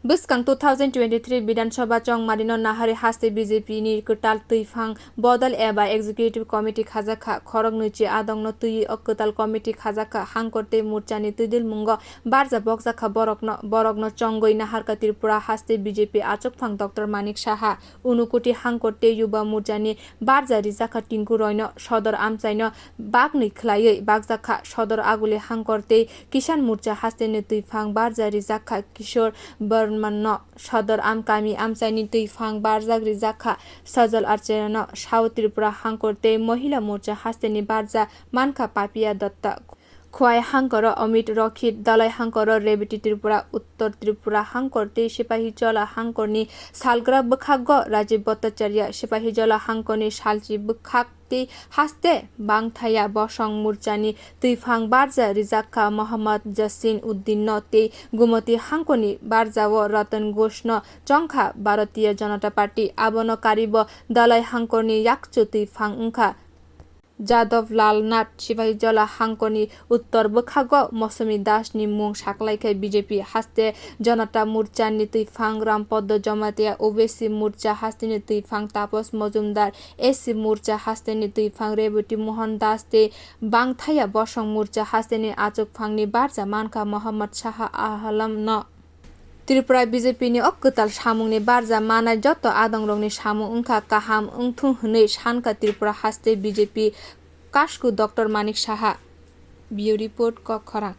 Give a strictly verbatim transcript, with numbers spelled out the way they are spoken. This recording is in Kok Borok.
Bwskang two thousand twenty-three Bidhan Sabha chongmarino nahari haste B J P ni kwtal twiphang bodol eba executive committee khajakha. Khoroknwi chi adongno twiwi o kwtal committee khajakha. Hangkor tei morchani twidulmungo barja bokjakha borokno. Borokno chongwi naharkha Tripura haste B J P achukphang Doctor Manik Saha, Unukuti Hangkor tei Yuba Morchani barja rijakha Tinku Roino. Sodor amchaino baknwi khwlaiwi bakjakha. Sodor Aguli Hangkor tei Kisan Morcha hasteni twiphang barja rijakha Kishore Barmanno. Sodor am-, kami amchaini twiphang barjak rijakha Sajal Archerano. South Tripura Hangkor tei Mohila Morcha hasteni barja mankha Papiya Datta. Khowai Hangkoro Amit Rokhit, Dalai Hangkoro Rebati Tripura, Uttor Tripura Hangkor tei Sipahijola Hangkorni salgra bwkhago Rajiv Bhattacharya, Sipahijola Hangkorni salchi bwkhak tei haste Bangthaya Bosong Morchani twiphang barja rijakha Mohammad Jasin Uddinno tei Gumoti Hangkorni barjao Ratan Ghoshno chongkha Bharatiya Janata Party. Abono karibo Dalai Hangkorni yakchu twiphang wngkha Jadab Lal Nath. Sipahijola Hangkorni uttor bwkhago Mosumi Dasni mung saklaikha B J P haste Janata Morchani twiphang Rampaddo Jamatia, O B C Morcha hasteni twiphang Tapas Majumdar, S C Morcha hasteni twiphang Rebati Mohan Das tei Bangthaya Bosong Morcha hasteni achukphangni barja mankha Mohammad Saha Alamno. Tripura B J P ni o kwtal samungni barja manai joto adongrokni samung wngkha kaham wngthung hwnwi sankha Tripura haste B J P kasku Doctor Manik Saha. Bureau Report, Kok Khorang.